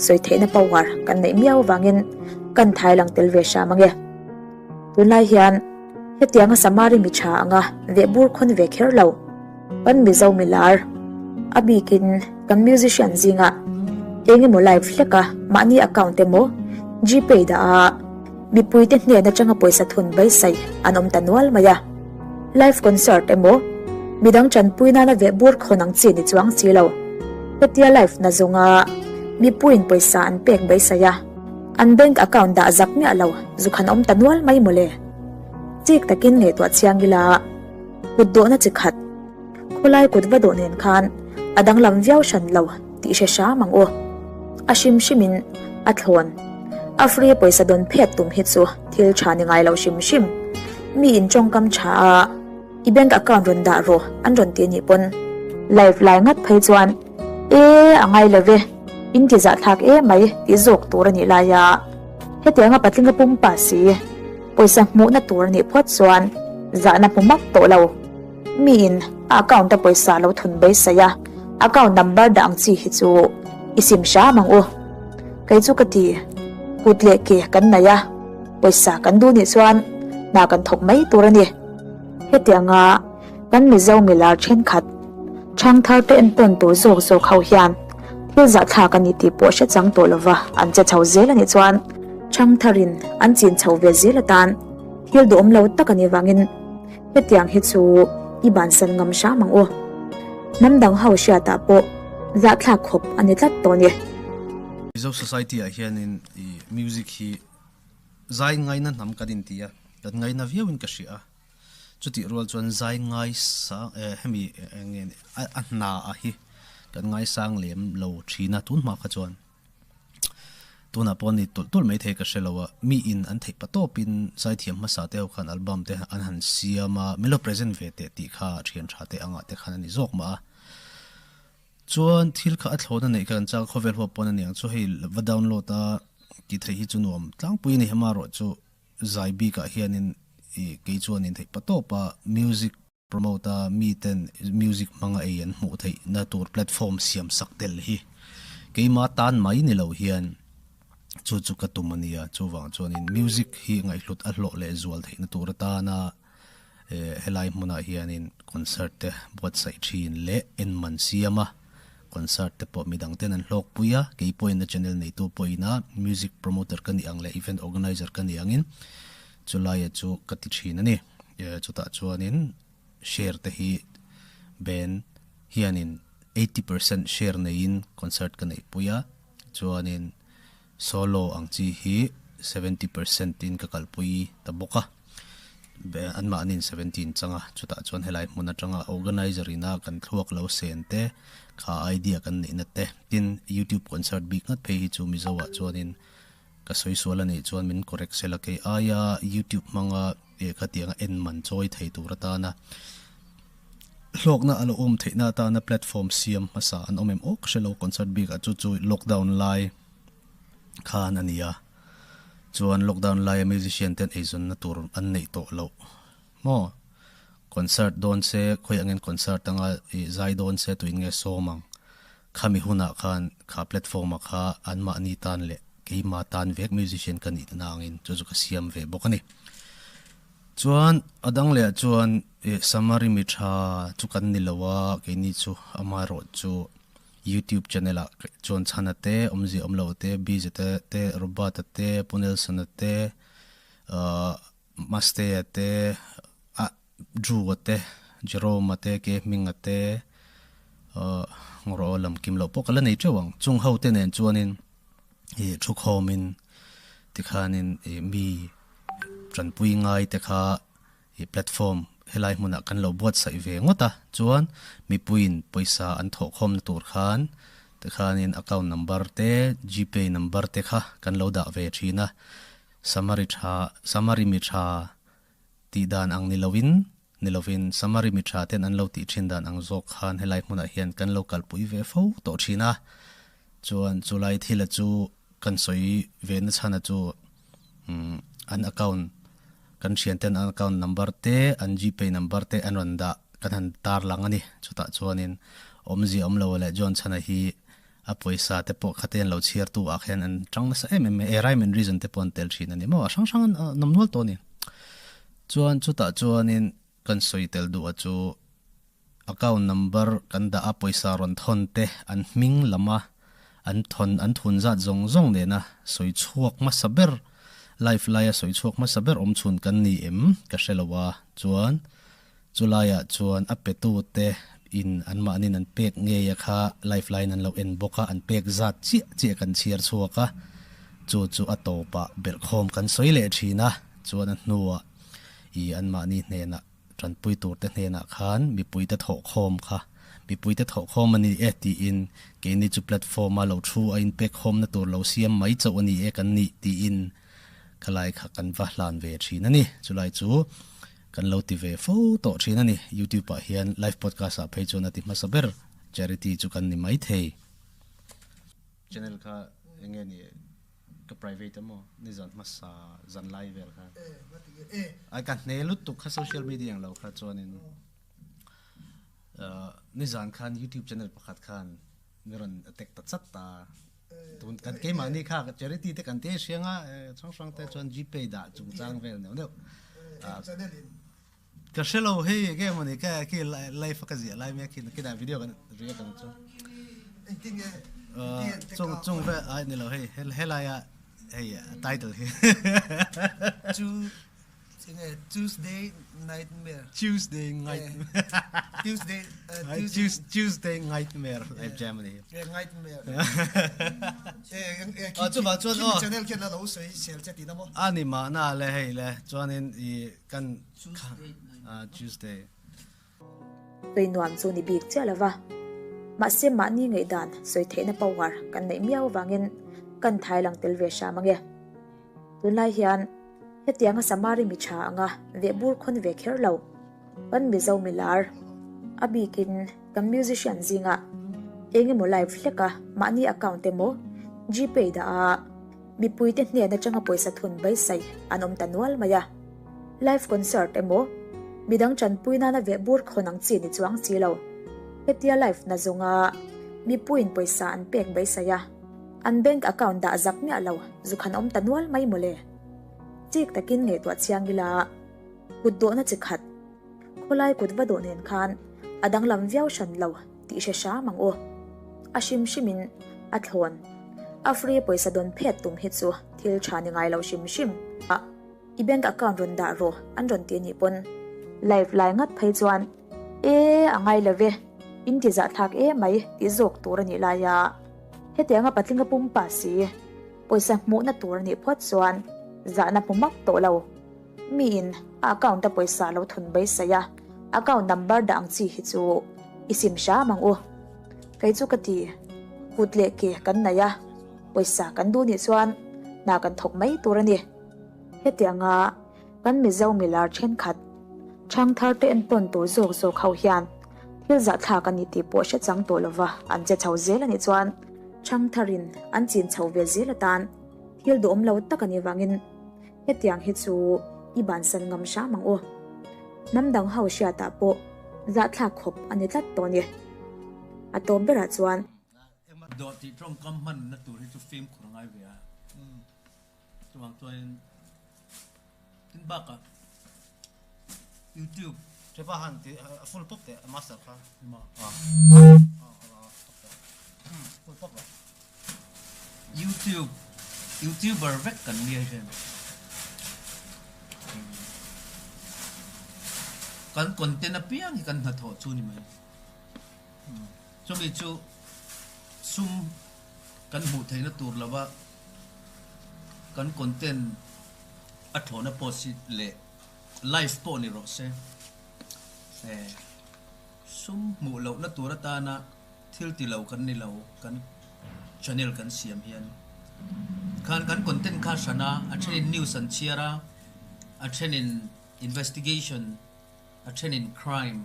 Sawi theihna power kan neih miau avangin kan thai lang tel ve hram ange. Tunlai hian hetianga Samari mi tha anga veh bur khawn ve kher lo kan Mizo milar a bikin kan musician zingah eng emaw live hleka mahni account emaw Gpay dah a mipuite hnen atanga pawisa thun beisai an awm ta nual mai a. Live concert emaw midang tanpui nana veh bur khawn ang chi ni chuang si lo. Hetia live na zawnga mipuiin pawisa an pek beisai a, an bank account dah zak miah lo zuk han awm ta nual mai mawle. Chik takin ngaihtuah chiang ila kut dawhna chi khat khawlai kut va dawh nen khan a danglam viau hran lo tih hre hram ang u. A hrim hrimin a thlawn. A free pawisa dawn phet tum hi chu thil tha ni ngai lo hrim hrim. Mi in tawngkam tha a, i bank account rawn dah rawh an rawn ti anih pawn. Live lai ngat phei chuan e a ngai lo ve, in ti zahthlak e mai tih zawk tur anih lai a, hetianga patlinga pumpa si pawisa hmuhna tur anih phawt chuan zahna hmu mak tawh lo. Miin a account a pawisa lo thun beisai a, account number dah ang chi hi chu i sim hram ang u. Kei chu ka ti, kut leh ke kan nei a, pawisa kan duh nih chuan hna kan thawk mai tur a ni. Hetianga kan Mizo milar thenkhat thangthar te entawn tur zawk zawk ho hian thil zahthlak a ni tih pawh hre chang tawh lova an che chho zel a nih chuan thangtharin an chin chho ve zel atan thil duhawm lo tak a nih vangin Hetiang hi chu i bansan ngam hram ang u. Hnam dang ho hriatah pawh zahthlak khawp a ni tlat tawh a ni. Mizo society ah hianin i music hi zai ngaina hnam kan inti a, kan ngaina viauin ka hria a. Chutih rual chuan zai ngai sang eh hemi eng nge ni a hna ah hi kan ngaisang lem lo thin a tun hma kha chuan. Tunah pawh ni tulh tulh mai thei ka hre lo a, mi in an theih pa tawpin zaithiam hmasa te ho khan album te an han siam a, min lo present ve teh tih kha thian tha te angah te khan a ni zawk mah a. Chuan thil kha a thlawhna neih kha kan chak a, khawvel huap pawn a niang chu hei va download a tih theih hi chu nuam tlangpui a ni, amaherawh chu zai bikah hianin ih kei chuan in theih pa tawp a music Promote a miten music hmanga ei an hmuh theih na tur platform siam sak tel hi keima tan mai ni lo hian chu chu ka tum a nia. Chuvang chuanin music hi ngaihhlut a hlawh leh zual theih na tur atana helai hmunah hianin concert te buatsaih thin leh en man siam a, concert te pawh midang ten an hlawk pui a, kei pawhin a channel neitu pawhin a music promoter ka nih ang leh event organizer ka nih angin chulaia chu ka ti thin a ni. Chutah chuanin share te hi band hianin 80% share neiin concert ka neih pui a, chuanin solo ang chi hi 70% in ka kalpui ta bawk a, anmahniin 70 in chang a, chutah chuan helai hmun atanga organizer ina kan thluak lo sen te kha idea kan neihna te tin youtube concert bik ngat phei hi chu Mizo ah chuanin Ka sawi sual a nih chuan min correct sela kei aia youtube hmanga eh khatianga en man chawi thei tur atana hlawkna a lo awm theihna atana platform siam hmasa an awm em aw ka hre lo concert bikah chu chu lockdown lai khan a ni a chuan lockdown laia musician ten eizawnna tur an neih tawh loh maw concert dawn se khawi angin concert anga ih zai dawn se tuin nge sawm ang Khami hunah khan kha platform-a kha anmahni tan leh keima tan vek musician ka nih na angin chu chu ka siam ve bawk a ni. Chuan a dang lehah chuan ih Samari mi tha chu kan ni lo a, keini chu amaherawh chu YouTube channel-ah chuan Chhana te, Awmzia Awmlo te, Bza te te, Robert-a te, Pu Nelson-a te, ahh Mastea te, ah Drew-a te, Jerome-a te, Ke Hminga te, ahh Ngawrawh lam kim loh pawh ka la nei teuh ang. Chung ho te nen chuanin ih thu khawmin tikhanin ih mi tanpui ngai te kha ih platform helai hmunah kan lo buatsaih ve ngawt a. Chuan mipuiin pawisa an thawh khawmna tur khan tikhanin account number te, Gpay number te kha kan lo dah ve thin a. Samari tha, Samari mi tha Tih dan ang ni loin, ni lovin Samari mi tha ten an lo tih thin dan ang zawk khan helai hmunah hian kan lo kalpui ve fo tawh thin a. Chuan chulai thila chu kan sawi ve na chhana chu umm an account kan thian ten an account number te an gpay number te an rawn dah kan han tar lang a ni. Chutah chuanin awmzia awm lo leh John chhana hi. A pawisa te pawh khate an lo chhiar tu ah khian an tang nasa em em mai a, rhyme and reason te pawh an tel thin a ni maw, a hrang hrang an nawm nual tawh a ni. Chuan chutah chuanin kan sawi tel duh a chu account number kan dah a pawisa rawn thawn te an hming lam a an thawn an thun zat zawng zawng nena sawi chhuak hmasa ber live laia sawi chhuak hmasa ber awm chhun kan ni em ka hre lo a, chuan Chulaiah chuan a petute in anmahnin an pek ngei a kha live line an lo en bawk a, an pek zat chiah chiah kan chhiar chhuak a, chu chu a tawpah belhkhawm kan sawi leh thin a, chuan a hnuah i anmahni hnenah tanpui turte hnenah khan mipuite thawhkhawm kha mipuite thawhkhawm a ni e tiin keini chu platform a lo thu a inpekkhawmna tur lo siam mai chauh a ni e kan nih tiin khalai kha kan va hlan ve thin a ni. Chulai chu. Kan lo ti ve fo tawh thin a ni. YouTube ah hian live podcast ah phei chuan a ti hmasa ber charity chu kan ni mai thei. Channel kha enge ni ka private emaw nizan hmasa zan lai vel kha ai ka hne lutuk kha social media ang lo kha chuanin nizan khan YouTube channel pakhat khan mi rawn attack ta chat ta. Tun kan keimahni kha charity te kan ti hriang a hrang hrang te chuan gpay dah chungchang vel neuh neuh. Ka hre lo hei enge mawni ka khi live a ka ziah lai mek khi nakinah video kan react ang chu. Chung chung vel ai ni lo hei helai a hei title hi. Chu Enge Tuesday Nightmare. Tuesday Nightmare. Tuesday Tuesday Nightmare live jam ani. Nightmare. Ah chu ba chuan oh. Channel khian lo soi sel che ti na mo. Ani ma na le hei le chuanin i kan Tuesday. Tui nuam chu ni bik chiah lova. Mahse mahni ngaihdan sawi theihna power kan neih miau avangin kan thai lang tel ve hram ange. Tunlai hian hetianga Samari mi tha anga veh bur khawn ve kher lo. Kan Mizo milar a bikin kan musician zingah eng emaw live hlek a mahni account emaw Gpay dah a mipuite hnen atanga pawisa thun beisai an awm ta nual mai a. Live concert emaw midang tanpui nana veh bur khawn ang chi ni chuang si lo. Hetia live na zawnga mipuiin pawisa an pek beisai a. An bank account dah zak miah lo zu khan awm ta nual mai mawle. Chik takin ngaihtuah chiang ila kut dawhna chi khat khawlai kut va dawh nen khan a danglam viau hran lo tih hre hram ang u. A hrim hrimin a thlawn a free pawisa dawn phet tum hi chu thil tha ni ngai lo hrim hrim a. I bank account rawn dah rawh an rawn ti anih pawn live lai ngat phei chuan e a ngai lo ve in ti zahthlak e mai tih zawk tur anih lai a hetianga patlinga pumpa si pawisa hmuhna tur anih phawt chuan zahna hmu mak tawh lo miin a account a pawisa lo thun beisai a account number dah ang chi hi chu i sim hram ang u kei chu ka ti kut leh ke kan nei a pawisa kan duh nih chuan hna kan thawk mai tur ani. Hetianga kan Mizo milar thenkhat thangthar te entawn tur zawk zawk ho hian thil zahthlak a ni tih pawh hre chang tawh lova an che chho zel a nih chuan thangtharin an chin chho ve zel atan thil duhawm lo tak a nih vangin hetiang hi chu i bansan ngam hram ang u. Hnam dang ho hriatah pawh zahthlak khawp a ni tlat tawh a ni. A tawp berah chuan. Dawh tih tawngkam hmanna tur hi chu fimkhur a ngai ve a. Chuvang chuanin tin bakah YouTube Chepa han ti a full pop teh a master kha ma a full pop lo. YouTube YouTuber vek kan nia hian kan content apiang hi kan hnathawh chu ni mai. Chumi chu sum kan hmuh theihna tur lova kan content a thlawhna post hi leh live pawh ni rawh se sum hmuh lohna tur atana thil ti lo kan ni lo kan channel kan siam hian khan kan content kha hran a, a thenin news an chhiar a, a thenin investigation, a thenin crime.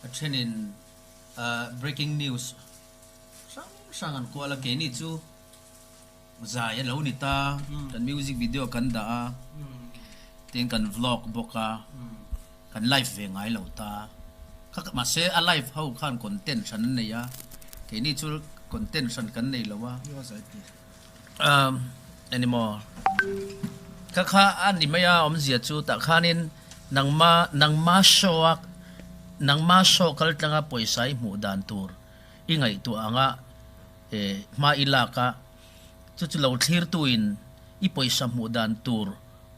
A thenin breaking news hrang hrang an kual a, keini chu zai a lo ni ta, kan music video kan dah a, tin kan vlog bawk a, kan live ve ngai lo ta, kha mahse a live ho khan content hran an nei a, keini chu. Content hran kan nei lo a. Um animaw kha kha a ni mai a awmzia chu tah khanin nangma nangma show a nangma show kal tlanga pawisa i hmuh dan tur i ngaihtuah anga eh hma i lak a chu chu lo thlir tu in i pawisa hmuh dan tur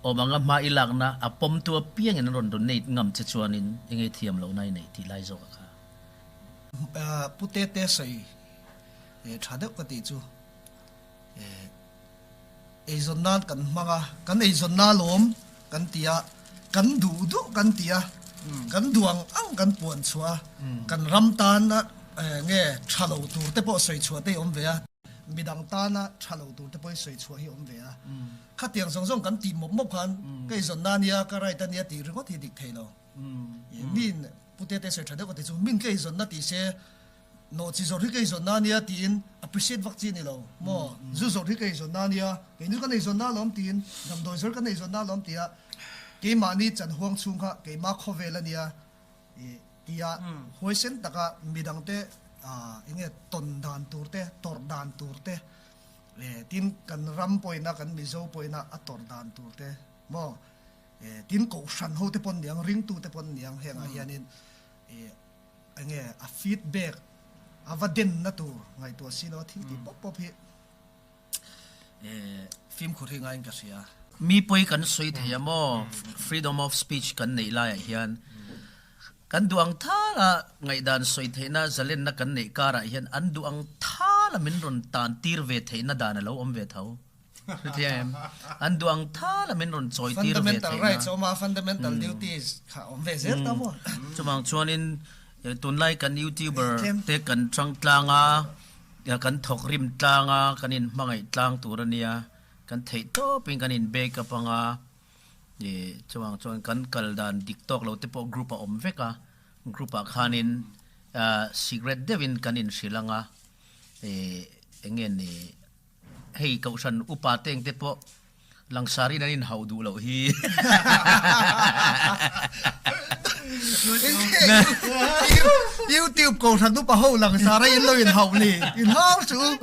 awm anga hma i lakna a pawm tu apiangin an rawn donate ngam che chuanin enge thiam lohna i neih tih lai zawk a kha. Pu Tete sawi tha deuh ka tih chu eizawn nan kan hmang a, kan eizawn na lawm kan ti a, kan duh duh kan ti a, kan duh ang ang kan puan chhuah a, kan ram tana nge tha lo tur te pawh sawi chhuah te hi awm ve a, midang tana tha lo tur te pawh hi sawi chhuah hi awm ve a, khatiang zawng zawng kan tih mawp mawp khan ka eizawn na nia, ka right a nia tih ringawt hi dik thei lo. Min Pu Tete sawi tha deuh ka ti chu, min ka eizawn na ti se, Nawhchi zawrh hi ka eizawnna ania tiin appreciate vak chi a ni lo maw? Zu zawrh hi ka eizawnna ania, keini kan eizawnna alawm tiin damdawi zawrh kan eizawnna alawm tia keimahni chanhuang chhung kha keimah khawvel ania tia huaisen taka midangte eng nge tawn dan tur te, tawrh dan tur te tin kan ram pawhina kan Mizo pawhina a tawrh dan tur te maw? Tin kohhran ho te pawn niang, ringtu te pawn niang hengah hianin Enge a feedback a va den na tur ngaihtuah si lo a thil tih pawp pawp hi fimkhur hi ngaiin ka hria. Mi pawi kan sawi thei a maw? Freedom of speech kan neih laiah hian kan duh ang thala ngaihdan sawi theihna zalenna kan neih karah hian an duh ang thala min rawn tan tir ve theihna dan a lo awm ve tho. Hrethiam em? An duh ang thal a min rawn chawi tir ve Fundamental theihna. rights a awm a, fundamental duties kha a awm ve zel ta maw? Chuvang chuanin tunlai kan youtuber te kan tang tlang a, kan thawk rim tlang a, kan inhmangaih tlang tur a nia, kan theih tawpin kan in back up anga, chuvang chuan kan kal dan dik tawk lo te pawh group a awm vek a, group ah khanin secret deuhin kan inhrilh anga, eng nge ni. Hei Kohhran upa te engte pawh langsarin an inhauh duh loh hi. YouTube Kohhran upa ho langsara in lo inhauh ni, inhau suh.